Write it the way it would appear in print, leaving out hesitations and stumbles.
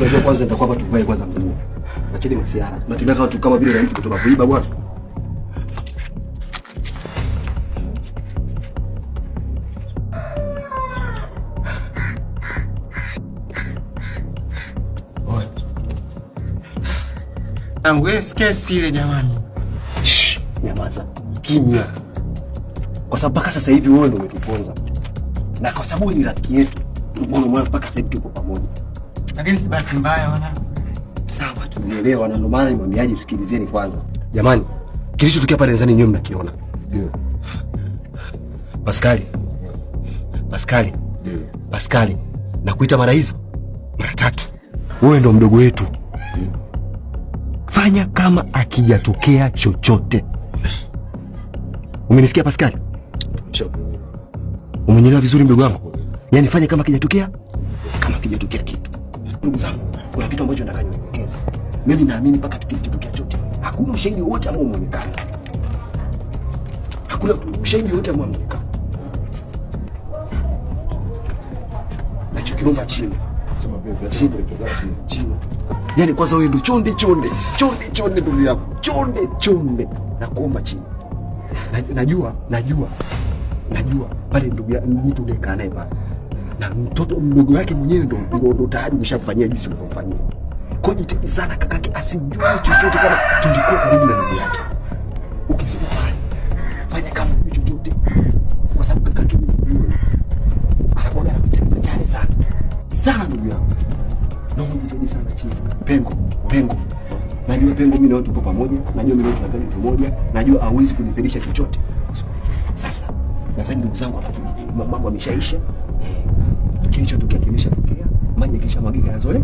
Unajua kwanza nitakuwa hapa tuvae kwanza nguo. Acheni masiara. Tunatembea kama kama vile na mtu kutoka kuiba bwana. Wewe kesi ile jamani. Shh, nyamaza. Kimya. Kwa sababu mpaka sasa hivi wewe ndio umetuponza. Na kwa sababu ni rafiki yetu, ndio maana mpaka sasa hivi tuko pamoja. Lakini si bahati mbaya wana. Sawa, tumeelewa na ndio maana nimwambiaje tusikilizeni kwanza. Jamani, kilichotokea pale ndani nyinyi mnakiona. Ndio. Pascali. Pascali. Ndio. Pascali, nakuita mara hizo mara tatu. Wewe ndio mdogo wetu. Ndio. Fanya kama akijatokea chochote. Umenisikia Pascali? Umenielewa vizuri mdogo wangu? Yaani fanya kama kijatokea, kama kijatokea kitu. Ndugu zangu, kuna kitu ambacho nataka niwaelekeze. Mimi naamini mpaka tukitokea chote, hakuna ushahidi wowote ambao umeonekana. Hakuna ushahidi wowote ambao umeonekana. Nachokiomba chini. Chini. Chini. Yaani kwanza wewe ndio chonde chonde, chonde chonde ndugu yangu. Chonde chonde. Nakuomba chini. Najua, najua. Najua pale ndugu ya mtu unayekaa naye pale. Na mtoto mdogo wake mwenyewe ndo tayari umeshamfanyia jinsi ulivyomfanyia. Kwa hiyo jitahidi sana kakake asijue chochote kama tulikuwa karibu na ndugu yake. Ukifika pale fanya kama hujui chochote. Kwa sababu kakake mwenyewe anakuwa na mchana mchana sana. Sana ndugu yangu. Naomba jitahidi sana chini. Pengo, pengo. Najua pengo mimi na wewe tupo pamoja, najua mimi na wewe tunafanya kitu moja, najua hauwezi kunifelisha chochote. Sasa nadhani ndugu zangu hapa mambo yameshaisha. Kilichotokea kimeshatokea, maji yakishamwagika yazole.